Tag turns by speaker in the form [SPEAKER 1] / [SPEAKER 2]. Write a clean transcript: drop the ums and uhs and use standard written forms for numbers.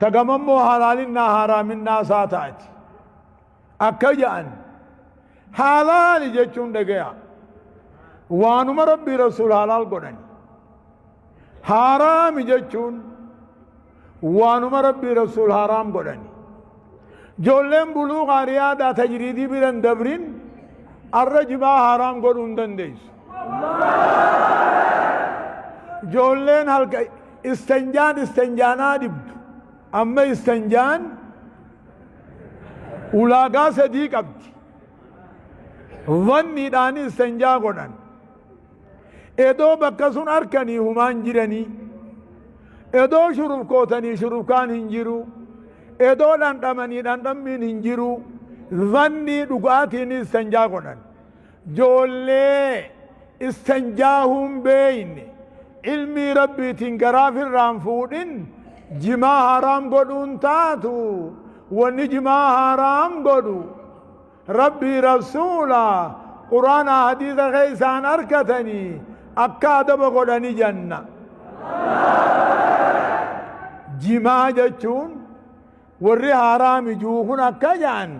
[SPEAKER 1] Tagamammoo halaalinnaa haaraaminaa isaa taati. Akka ja'an halaali jechuun dhagaya waanuma Rabbii Rasuul halaal godhani. Haaraami jechuun waanuma Rabbii Rasuul haraam godhani. Ijoolleen buluuqaa riyaadaa tajriidii biran dabrin arra jimaa haraam godhuu hin dandeessu. Ijoolleen halka istanjaan istanjaanaa dhibdu. Amma istanjaan ulaagaa sadii qabdi. Vanniidhaan istanjaa godhan. Edoo bakka sun arkanii humaan jiranii. Edoo shurufkootanii shurufkaan hin jiru. Edoo dhandhamanii dhandhammiin hin jiru. Vannii dhugaatiin istanjaa godhan. Ijoollee istanjaahuun beeyne ilmii Rabbiitiin garaaf irraan fuudhin jimaa haraam godhuun taatu. Wanni jimaa haraam godhu Rabbii Rasuula Quraana hadiisa keeysaan arkatanii akka adaba godhani janna. Jimaa jechuun warri haraami juu kun akka ja'an